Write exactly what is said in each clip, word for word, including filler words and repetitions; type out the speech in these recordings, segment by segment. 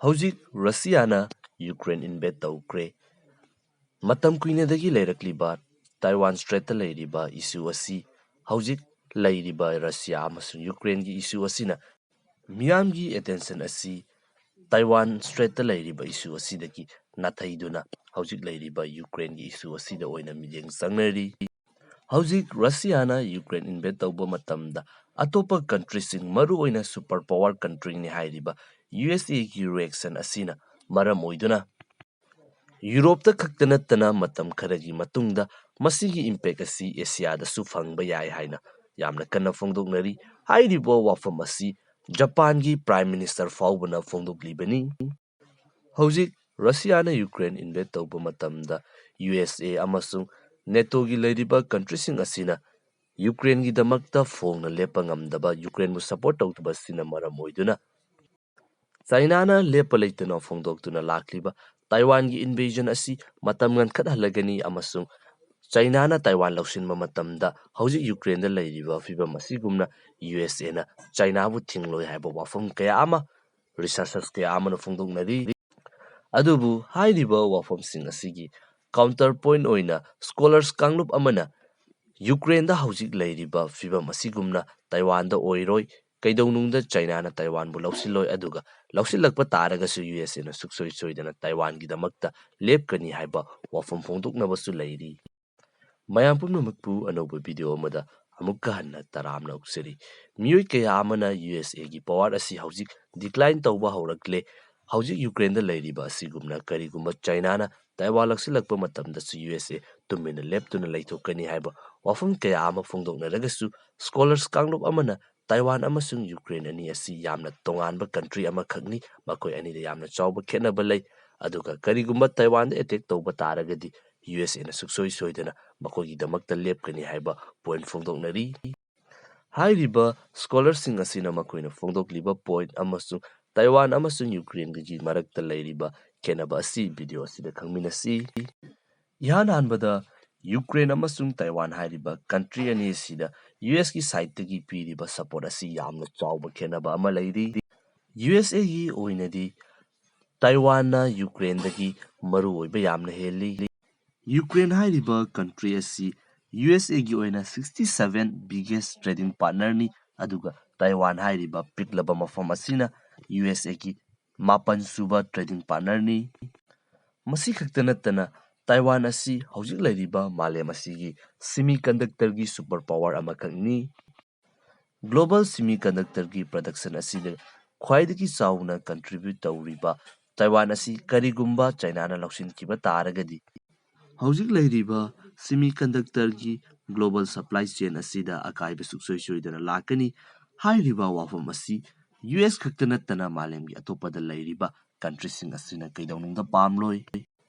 ꯍꯧꯖꯤꯛ ꯔꯁꯤꯌꯥꯅ Ukraine invade ꯇꯧꯈ꯭ꯔꯦ꯫ ꯃꯇꯝ ꯀꯨꯏꯅꯗꯒꯤ ꯂꯩꯔꯛꯂꯤꯕ ꯇꯥꯏꯋꯥꯟ ꯁ꯭ꯇ꯭ꯔꯦꯠꯇ ꯂꯩꯔꯤꯕ issue ꯑꯁꯤ, ꯍꯧꯖꯤꯛ ꯂꯩꯔꯤꯕ ꯔꯁꯤꯌꯥ ꯑꯃꯁꯨꯡ ꯌꯨꯀ꯭ꯔꯦꯟꯒꯤ issue ꯑꯁꯤꯅ ꯃꯤꯌꯥꯝꯒꯤ attention ꯑꯁꯤ ꯇꯥꯏꯋꯥꯟ ꯁ꯭ꯇ꯭ꯔꯦꯠꯇ ꯂꯩꯔꯤꯕ issue ꯑꯁꯤꯗꯒꯤ ꯅꯥꯊꯩꯗꯨꯅ ꯍꯧꯖꯤꯛ ꯂꯩꯔꯤꯕ ꯌꯨꯀ꯭ꯔꯦꯟꯒꯤ issue ꯑꯁꯤꯗ ꯑꯣꯏꯅ ꯃꯤꯠꯌꯦꯡ ꯆꯪꯅꯔꯤ꯫ ꯍꯧꯖꯤꯛ ꯔꯁꯤꯌꯥꯅ ꯌꯨꯀ꯭ꯔꯦꯟ invade ꯇꯧꯕ ꯃꯇꯝꯗ ꯑꯇꯣꯞꯄ countryꯁꯤꯡ, ꯃꯔꯨꯑꯣꯏꯅ super power countryꯅꯤ ꯍꯥꯏꯔꯤꯕ USAꯒꯤ reaction ꯑꯁꯤꯅ ꯃꯔꯝ ꯑꯣꯏꯗꯨꯅ ꯌꯨꯔꯣꯞꯇ ꯈꯛꯇ ꯅꯠꯇꯅ ꯃꯇꯝ ꯈꯔꯒꯤ ꯃꯇꯨꯡꯗ ꯃꯁꯤꯒꯤ impact ꯑꯁꯤ ꯑꯦꯁꯤꯌꯥꯗꯁꯨ ꯐꯪꯕ ꯌꯥꯏ ꯍꯥꯏꯅ ꯌꯥꯝꯅ ꯀꯟꯅ ꯐꯣꯡꯗꯣꯛꯅꯔꯤ꯫ ꯍꯥꯏꯔꯤꯕ ꯋꯥꯐꯝ ꯑꯁꯤ ꯖꯄꯥꯟꯒꯤ Prime Minister ꯐꯥꯎꯕꯅ ꯐꯣꯡꯗꯣꯛꯂꯤꯕꯅꯤ꯫ ꯍꯧꯖꯤꯛ ꯔꯁꯤꯌꯥꯅ ꯌꯨꯀ꯭ꯔꯦꯟ invade ꯇꯧꯕ ꯃꯇꯝꯗ USA ꯑꯃꯁꯨꯡ NATOꯒꯤ ꯂꯩꯔꯤꯕ countryꯁꯤꯡ ꯑꯁꯤꯅ ꯌꯨꯀ꯭ꯔꯦꯟꯒꯤꯗꯃꯛꯇ ꯐꯣꯡꯅ ꯂꯦꯞꯄ ꯉꯝꯗꯕ, ꯌꯨꯀ꯭ꯔꯦꯟꯕꯨ support ꯇꯧꯗꯕ ꯑꯁꯤꯅ ꯃꯔꯝ ꯑꯣꯏꯗꯨꯅ ꯆꯥꯏꯅꯥꯅ ꯂꯦꯞꯄ ꯂꯩꯇꯅ ꯐꯣꯡꯗꯣꯛꯇꯨꯅ ꯂꯥꯛꯂꯤꯕ ꯇꯥꯏꯋꯥꯟꯒꯤ invasion ꯑꯁꯤ ꯃꯇꯝ ꯉꯟꯈꯠꯍꯜꯂꯒꯅꯤ ꯑꯃꯁꯨꯡ ꯆꯥꯏꯅꯥꯅ ꯇꯥꯏꯋꯥꯟ ꯂꯧꯁꯤꯟꯕ ꯃꯇꯝꯗ ꯍꯧꯖꯤꯛ ꯌꯨꯀ꯭ꯔꯦꯟꯗ ꯂꯩꯔꯤꯕ ꯐꯤꯕꯝ ꯑꯁꯤꯒꯨꯝꯅ USAꯅ ꯆꯥꯏꯅꯥꯕꯨ ꯊꯤꯡꯂꯣꯏ ꯍꯥꯏꯕ ꯋꯥꯐꯝ ꯀꯌꯥ ꯑꯃ researchers ꯀꯌꯥ ꯑꯃꯅ ꯐꯣꯡꯗꯣꯛꯅꯔꯤ꯫ ꯑꯗꯨꯕꯨ ꯍꯥꯏꯔꯤꯕ ꯋꯥꯐꯝꯁꯤꯡ ꯑꯁꯤꯒꯤ counterpoint ꯑꯣꯏꯅ scholars ꯀꯥꯡꯂꯨꯞ ꯑꯃꯅ ꯌꯨꯀ꯭ꯔꯦꯟꯗ ꯍꯧꯖꯤꯛ ꯂꯩꯔꯤꯕ ꯐꯤꯕꯝ ꯑꯁꯤꯒꯨꯝꯅ ꯇꯥꯏꯋꯥꯟꯗ ꯑꯣꯏꯔꯣꯏ, ꯀꯩꯗꯧꯅꯨꯡꯗ ꯆꯥꯏꯅꯥꯅ ꯇꯥꯏꯋꯥꯟꯕꯨ ꯂꯧꯁꯤꯜꯂꯣꯏ, ꯑꯗꯨꯒ ꯂꯧꯁꯤꯜꯂꯛꯄ ꯇꯥꯔꯒꯁꯨ USAꯅ ꯁꯨꯡꯁꯣꯏ ꯁꯣꯏꯗꯅ ꯇꯥꯏꯋꯥꯟꯒꯤꯗꯃꯛꯇ ꯂꯦꯞꯀꯅꯤ ꯍꯥꯏꯕ ꯋꯥꯐꯝ ꯐꯣꯡꯗꯣꯛꯅꯕꯁꯨ ꯂꯩꯔꯤ꯫ ꯃꯌꯥꯝ ꯄꯨꯝꯅꯃꯛꯄꯨ ꯑꯅꯧꯕ video ꯑꯃꯗ ꯑꯃꯨꯛꯀ ꯍꯟꯅ ꯇꯔꯥꯝꯅ ꯑꯣꯛꯆꯔꯤ꯫ ꯃꯤꯑꯣꯏ ꯀꯌꯥ ꯑꯃꯅ USAꯒꯤ power ꯑꯁꯤ ꯍꯧꯖꯤꯛ decline ꯇꯧꯕ ꯍꯧꯔꯛꯂꯦ꯫ ꯍꯧꯖꯤꯛ ꯌꯨꯀ꯭ꯔꯦꯟꯗ ꯂꯩꯔꯤꯕ ꯑꯁꯤꯒꯨꯝꯅ ꯀꯔꯤꯒꯨꯝꯕ ꯆꯥꯏꯅꯥꯅ ꯇꯥꯏꯋꯥꯟ ꯂꯧꯁꯤꯜꯂꯛꯄ ꯃꯇꯝꯗꯁꯨ USA ꯇꯨꯃꯤꯟꯅ ꯂꯦꯞꯇꯨꯅ ꯂꯩꯊꯣꯛꯀꯅꯤ ꯍꯥꯏꯕ ꯋꯥꯐꯝ ꯀꯌꯥ ꯑꯃ ꯐꯣꯡꯗꯣꯛꯅꯔꯒꯁꯨ, scholars ꯀꯥꯡꯂꯨꯞ ꯑꯃꯅ ꯇꯥꯏꯋꯥꯟ ꯑꯃꯁꯨꯡ ꯌꯨꯀ꯭ꯔꯦꯟ ꯑꯅꯤ ꯑꯁꯤ ꯌꯥꯝꯅ ꯇꯣꯉꯥꯟꯕ country ꯑꯃꯈꯛꯅꯤ, ꯃꯈꯣꯏ ꯑꯅꯤꯗ ꯌꯥꯝꯅ ꯆꯥꯎꯕ ꯈꯦꯠꯅꯕ ꯂꯩ, ꯑꯗꯨꯒ ꯀꯔꯤꯒꯨꯝꯕ ꯇꯥꯏꯋꯥꯟꯗ attack ꯇꯧꯕ ꯇꯥꯔꯒꯗꯤ USAꯅ ꯁꯨꯡꯁꯣꯏ ꯁꯣꯏꯗꯅ ꯃꯈꯣꯏꯒꯤꯗꯃꯛꯇ ꯂꯦꯞꯀꯅꯤ ꯍꯥꯏꯕ point ꯐꯣꯡꯗꯣꯛꯅꯔꯤ꯫ ꯍꯥꯏꯔꯤꯕ scholarꯁꯤꯡ ꯑꯁꯤꯅ ꯃꯈꯣꯏꯅ ꯐꯣꯡꯗꯣꯛꯂꯤꯕ point ꯑꯃꯁꯨꯡ ꯇꯥꯏꯋꯥꯟ ꯑꯃꯁꯨꯡ ꯌꯨꯀ꯭ꯔꯦꯟꯒꯤ ꯃꯔꯛꯇ ꯂꯩꯔꯤꯕ ꯈꯦꯠꯅꯕ ꯑꯁꯤ video ꯑꯁꯤꯗ ꯈꯪꯃꯤꯟꯅꯁꯤ꯫ ꯏꯍꯥꯟ ꯍꯥꯟꯕꯗ ꯌꯨꯀ꯭ꯔꯦꯟ ꯑꯃꯁꯨꯡ ꯇꯥꯏꯋꯥꯟ ꯍꯥꯏꯔꯤꯕ country ꯑꯅꯤ ꯑꯁꯤꯗ USꯀꯤ sideꯇꯒꯤ ꯄꯤꯔꯤꯕ support ꯑꯁꯤ ꯌꯥꯝꯅ ꯆꯥꯎꯕ ꯈꯦꯠꯅꯕ ꯑꯃ ꯂꯩꯔꯤ꯫ USAꯒꯤ ꯑꯣꯏꯅꯗꯤ ꯇꯥꯏꯋꯥꯟꯅ ꯌꯨꯀ꯭ꯔꯦꯟꯗꯒꯤ ꯃꯔꯨꯑꯣꯏꯕ ꯌꯥꯝꯅ ꯍꯦꯜꯂꯤ꯫ ꯌꯨꯀ꯭ꯔꯦꯟ ꯍꯥꯏꯔꯤꯕ country ꯑꯁꯤ ꯌꯨ ꯑꯦꯁ ꯑꯦꯒꯤ ꯑꯣꯏꯅ sixty seven biggest trading partnerꯅꯤ, ꯑꯗꯨꯒ ꯇꯥꯏꯋꯥꯟ ꯍꯥꯏꯔꯤꯕ ꯄꯤꯛꯂꯕ ꯃꯐꯝ ꯑꯁꯤꯅ ꯌꯨ ꯑꯦꯁ ꯑꯦꯒꯤ ꯃꯥꯄꯟ ꯁꯨꯕ trading partnerꯅꯤ꯫ ꯃꯁꯤ ꯈꯛꯇ ꯅꯠꯇꯅ ꯇꯥꯏꯋꯥꯟ ꯑꯁꯤ ꯍꯧꯖꯤꯛ ꯂꯩꯔꯤꯕ ꯃꯥꯂꯦꯝ ꯑꯁꯤꯒꯤ semiconductorꯒꯤ super power ꯑꯃꯈꯛꯅꯤ꯫ Global semiconductorꯒꯤ production ꯑꯁꯤꯗ ꯈ꯭ꯋꯥꯏꯗꯒꯤ ꯆꯥꯎꯅ contribute ꯇꯧꯔꯤꯕ ꯇꯥꯏꯋꯥꯟ ꯑꯁꯤ ꯀꯔꯤꯒꯨꯝꯕ ꯆꯥꯏꯅꯥꯅ ꯂꯧꯁꯤꯟꯈꯤꯕ ꯇꯥꯔꯒꯗꯤ, ꯍꯧꯖꯤꯛ ꯂꯩꯔꯤꯕ semiconductorꯒꯤ global supply chain ꯑꯁꯤꯗ ꯑꯀꯥꯏꯕ ꯁꯨꯡꯁꯣꯏ ꯁꯣꯏꯗꯅ ꯂꯥꯛꯀꯅꯤ꯫ ꯍꯥꯏꯔꯤꯕ ꯋꯥꯐꯝ ꯑꯁꯤ ꯌꯨ ꯑꯦꯁ ꯈꯛꯇ ꯅꯠꯇꯅ ꯃꯥꯂꯦꯝꯒꯤ ꯑꯇꯣꯞꯄꯗ ꯂꯩꯔꯤꯕ countryꯁꯤꯡ ꯑꯁꯤꯅ ꯀꯩꯗꯧꯅꯨꯡꯗ ꯄꯥꯝꯂꯣꯏ꯫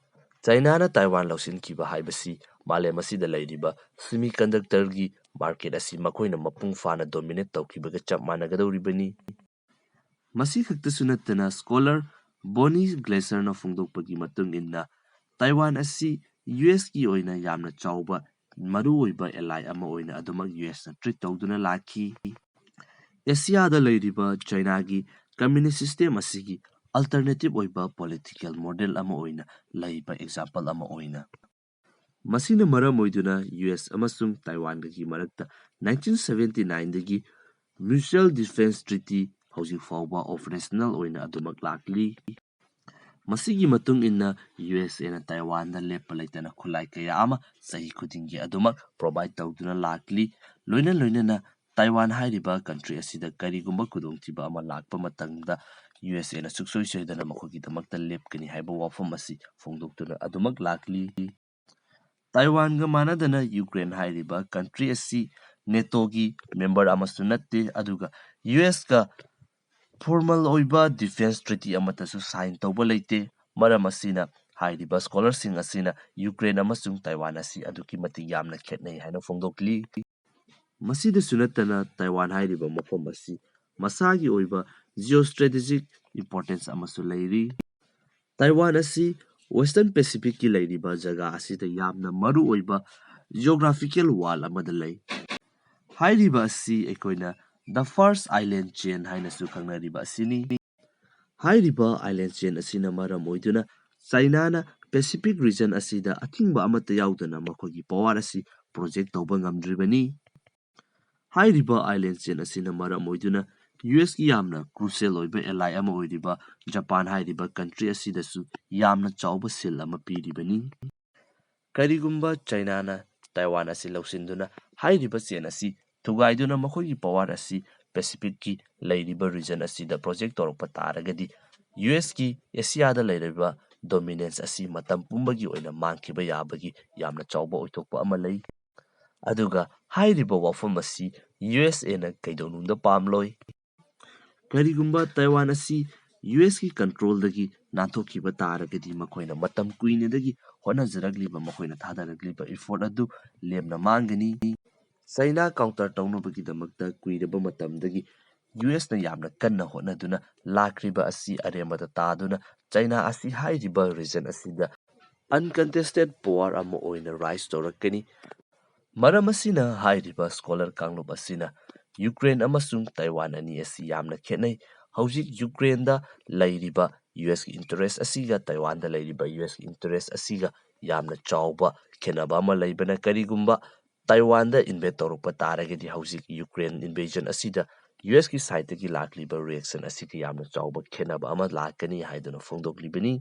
ꯆꯥꯏꯅꯥꯅ ꯇꯥꯏꯋꯥꯟ ꯂꯧꯁꯤꯟꯈꯤꯕ ꯍꯥꯏꯕꯁꯤ ꯃꯥꯂꯦꯝ ꯑꯁꯤꯗ ꯂꯩꯔꯤꯕ semiconductorꯒꯤ market ꯑꯁꯤ ꯃꯈꯣꯏꯅ ꯃꯄꯨꯡ ꯐꯥꯅ dominate ꯇꯧꯈꯤꯕꯒ ꯆꯞ ꯃꯥꯟꯅꯒꯗꯧꯔꯤꯕꯅꯤ꯫ ꯃꯁꯤ ꯈꯛꯇꯁꯨ ꯅꯠꯇꯅ scholar Bonnie Glaserꯅ ꯐꯣꯡꯗꯣꯛꯄꯒꯤ ꯃꯇꯨꯡ ꯏꯟꯅ ꯇꯥꯏꯋꯥꯟ ꯑꯁꯤ ꯌꯨ ꯑꯦꯁꯀꯤ ꯑꯣꯏꯅ ꯌꯥꯝꯅ ꯆꯥꯎꯕ ꯃꯔꯨꯑꯣꯏꯕ ally ꯑꯃ ꯑꯣꯏꯅ ꯑꯗꯨꯃꯛ ꯌꯨ ꯑꯦꯁꯅ treat ꯇꯧꯗꯨꯅ ꯂꯥꯛꯈꯤ꯫ ꯑꯦꯁꯤꯌꯥꯗ ꯂꯩꯔꯤꯕ ꯆꯥꯏꯅꯥꯒꯤ communist system ꯑꯁꯤꯒꯤ alternative ꯑꯣꯏꯕ political model ꯑꯃ ꯑꯣꯏꯅ ꯂꯩꯕ example ꯑꯃ ꯑꯣꯏꯅ꯫ ꯃꯁꯤꯅ ꯃꯔꯝ ꯑꯣꯏꯗꯨꯅ ꯌꯨ ꯑꯦꯁ ꯑꯃꯁꯨꯡ ꯇꯥꯏꯋꯥꯟꯒꯒꯤ ꯃꯔꯛꯇ nineteen seventy nineꯗꯒꯤ Mutual Defense Treaty ꯍꯧꯖꯤꯛ ꯐꯥꯎꯕ operational ꯑꯣꯏꯅ ꯑꯗꯨꯃꯛ ꯂꯥꯛꯂꯤ꯫ ꯃꯁꯤꯒꯤ ꯃꯇꯨꯡ ꯏꯟꯅ ꯌꯨ ꯑꯦꯁ ꯑꯦꯅ ꯇꯥꯏꯋꯥꯟꯗ ꯂꯦꯞꯄ ꯂꯩꯇꯅ ꯈꯨꯠꯂꯥꯏ ꯀꯌꯥ ꯑꯃ ꯆꯍꯤ ꯈꯨꯗꯤꯡꯒꯤ ꯑꯗꯨꯃꯛ provide ꯇꯧꯗꯨꯅ ꯂꯥꯛꯂꯤ꯫ ꯂꯣꯏꯅ ꯂꯣꯏꯅꯅ ꯇꯥꯏꯋꯥꯟ ꯍꯥꯏꯔꯤꯕ country ꯑꯁꯤꯗ ꯀꯔꯤꯒꯨꯝꯕ ꯈꯨꯗꯣꯡꯊꯤꯕ ꯑꯃ ꯂꯥꯛꯄ ꯃꯇꯝꯗ ꯌꯨ ꯑꯦꯁ ꯑꯦꯅ ꯁꯨꯡꯁꯣꯏ ꯁꯣꯏꯗꯅ ꯃꯈꯣꯏꯒꯤꯗꯃꯛꯇ ꯂꯦꯞꯀꯅꯤ ꯍꯥꯏꯕ ꯋꯥꯐꯝ ꯑꯁꯤ ꯐꯣꯡꯗꯣꯛꯇꯨꯅ ꯑꯗꯨꯃꯛ ꯂꯥꯛꯂꯤ꯫ ꯇꯥꯏꯋꯥꯟꯒ ꯃꯥꯟꯅꯗꯅ ꯌꯨꯀ꯭ꯔꯦꯟ ꯍꯥꯏꯔꯤꯕ country ꯑꯁꯤ ꯅꯦꯇꯣꯒꯤ member ꯑꯃꯁꯨ ꯅꯠꯇꯦ, ꯑꯗꯨꯒ ꯌꯨ ꯑꯦꯁꯀ formal ꯑꯣꯏꯕ defense treaty ꯑꯃꯠꯇꯁꯨ sign ꯇꯧꯕ ꯂꯩꯇꯦ꯫ ꯃꯔꯝ ꯑꯁꯤꯅ ꯍꯥꯏꯔꯤꯕ scholarꯁꯤꯡ ꯑꯁꯤꯅ ꯌꯨꯀ꯭ꯔꯦꯟ ꯑꯃꯁꯨꯡ ꯇꯥꯏꯋꯥꯟ ꯑꯁꯤ ꯑꯗꯨꯛꯀꯤ ꯃꯇꯤꯛ ꯌꯥꯝꯅ ꯈꯦꯠꯅꯩ ꯍꯥꯏꯅ ꯐꯣꯡꯗꯣꯛꯂꯤ꯫ ꯃꯁꯤꯗꯁꯨ ꯅꯠꯇꯅ ꯇꯥꯏꯋꯥꯟ ꯍꯥꯏꯔꯤꯕ ꯃꯐꯝ ꯑꯁꯤ ꯃꯁꯥꯒꯤ ꯑꯣꯏꯕ geostrategic importance ꯑꯃꯁꯨ ꯂꯩꯔꯤ꯫ ꯇꯥꯏꯋꯥꯟ ꯑꯁꯤ Western Pacificꯀꯤ ꯂꯩꯔꯤꯕ ꯖꯒꯥ ꯑꯁꯤꯗ ꯌꯥꯝꯅ ꯃꯔꯨꯑꯣꯏꯕ geographical wall ꯑꯃꯗ ꯂꯩ꯫ ꯍꯥꯏꯔꯤꯕ ꯑꯁꯤ ꯑꯩꯈꯣꯏꯅ the first island chain ꯍꯥꯏꯅꯁꯨ ꯈꯪꯅꯔꯤꯕ ꯑꯁꯤꯅꯤ꯫ ꯍꯥꯏꯔꯤꯕ island chain ꯑꯁꯤꯅ ꯃꯔꯝ ꯑꯣꯏꯗꯨꯅ ꯆꯥꯏꯅꯥꯅ Pacific region ꯑꯁꯤꯗ ꯑꯊꯤꯡꯕ ꯑꯃꯠꯇ ꯌꯥꯎꯗꯅ ꯃꯈꯣꯏꯒꯤ power ꯑꯁꯤ project ꯇꯧꯕ ꯉꯝꯗ꯭ꯔꯤꯕꯅꯤ꯫ ꯍꯥꯏꯔꯤꯕ island chain ꯑꯁꯤꯅ ꯃꯔꯝ ꯑꯣꯏꯗꯨꯅ U S ꯀꯤ ꯌꯥꯝꯅ crucial ꯑꯣꯏꯕ ally ꯑꯃ ꯑꯣꯏꯔꯤꯕ ꯖꯄꯥꯟ ꯍꯥꯏꯔꯤꯕ country ꯑꯁꯤꯗꯁꯨ ꯌꯥꯝꯅ ꯆꯥꯎꯕ ꯁꯤꯜ ꯑꯃ ꯄꯤꯔꯤꯕꯅꯤ꯫ ꯀꯔꯤꯒꯨꯝꯕ ꯆꯥꯏꯅꯥꯅ ꯇꯥꯏꯋꯥꯟ ꯑꯁꯤ ꯂꯧꯁꯤꯟꯗꯨꯅ ꯍꯥꯏꯔꯤꯕ chain ꯑꯁꯤ ꯊꯨꯒꯥꯏꯗꯨꯅ ꯃꯈꯣꯏꯒꯤ power ꯑꯁꯤ Pacific ꯀꯤ ꯂꯩꯔꯤꯕ region ꯑꯁꯤꯗ project ꯇꯧꯔꯛꯄ ꯇꯥꯔꯒꯗꯤ, U S ꯀꯤ ꯑꯦꯁꯤꯌꯥꯗ ꯂꯩꯔꯤꯕ dominance ꯑꯁꯤ ꯃꯇꯝ ꯄꯨꯝꯕꯒꯤ ꯑꯣꯏꯅ ꯃꯥꯡꯈꯤꯕ ꯌꯥꯕꯒꯤ ꯌꯥꯝꯅ ꯆꯥꯎꯕ ꯑꯣꯏꯊꯣꯛꯄ ꯑꯃ ꯂꯩ꯫ ꯑꯗꯨꯒ ꯍꯥꯏꯔꯤꯕ ꯋꯥꯐꯝ ꯑꯁꯤ U S A ꯅ ꯀꯩꯗꯧꯅꯨꯡꯗ ꯄꯥꯝꯂꯣꯏ꯫ ꯀꯔꯤꯒꯨꯝꯕ ꯇꯥꯏꯋꯥꯟ ꯑꯁꯤ U S ꯀꯤ control ꯗꯒꯤ ꯅꯥꯟꯊꯣꯛꯈꯤꯕ ꯇꯥꯔꯒꯗꯤ, ꯃꯈꯣꯏꯅ ꯃꯇꯝ ꯀꯨꯏꯅꯗꯒꯤ ꯍꯣꯠꯅꯖꯔꯛꯂꯤꯕ, ꯃꯈꯣꯏꯅ ꯊꯥꯗꯔꯛꯂꯤꯕ effort ꯑꯗꯨ ꯂꯦꯝꯅ ꯃꯥꯡꯒꯅꯤ꯫ ꯆꯥꯏꯅꯥ counter ꯇꯧꯅꯕꯒꯤꯗꯃꯛꯇ ꯀꯨꯏꯔꯕ ꯃꯇꯝꯗꯒꯤ U S ꯅ ꯌꯥꯝꯅ ꯀꯟꯅ ꯍꯣꯠꯅꯗꯨꯅ ꯂꯥꯛꯈ꯭ꯔꯤꯕ ꯑꯁꯤ ꯑꯔꯦꯝꯕꯗ ꯇꯥꯗꯨꯅ ꯆꯥꯏꯅꯥ ꯑꯁꯤ ꯍꯥꯏꯔꯤꯕ region ꯑꯁꯤꯗ uncontested power ꯑꯃ ꯑꯣꯏꯅ rise ꯇꯧꯔꯛꯀꯅꯤ꯫ ꯃꯔꯝ ꯑꯁꯤꯅ ꯍꯥꯏꯔꯤꯕ scholar ꯀꯥꯡꯂꯨꯞ ꯑꯁꯤꯅ ꯌꯨꯀ꯭ꯔꯦꯟ ꯑꯃꯁꯨꯡ ꯇꯥꯏꯋꯥꯟ ꯑꯅꯤ ꯑꯁꯤ ꯌꯥꯝꯅ ꯈꯦꯠꯅꯩ꯫ ꯍꯧꯖꯤꯛ ꯌꯨꯀ꯭ꯔꯦꯟꯗ ꯂꯩꯔꯤꯕ U S ꯀꯤ interest ꯑꯁꯤꯒ ꯇꯥꯏꯋꯥꯟꯗ ꯂꯩꯔꯤꯕ U S ꯀꯤ interest ꯑꯁꯤꯒ ꯌꯥꯝꯅ ꯆꯥꯎꯕ ꯈꯦꯠꯅꯕ ꯑꯃ ꯂꯩꯕꯅ, ꯀꯔꯤꯒꯨꯝꯕ ꯇꯥꯏꯋꯥꯟꯗ invade ꯇꯧꯔꯛꯄ ꯇꯥꯔꯒꯗꯤ, ꯍꯧꯖꯤꯛ ꯌꯨꯀ꯭ꯔꯦꯟ invasion ꯑꯁꯤꯗ U S ꯀꯤ side ꯇꯒꯤ ꯂꯥꯛꯂꯤꯕ reaction ꯑꯁꯤꯒ ꯌꯥꯝꯅ ꯆꯥꯎꯕ ꯈꯦꯠꯅꯕ ꯑꯃ ꯂꯥꯛꯀꯅꯤ ꯍꯥꯏꯗꯨꯅ ꯐꯣꯡꯗꯣꯛꯂꯤꯕꯅꯤ꯫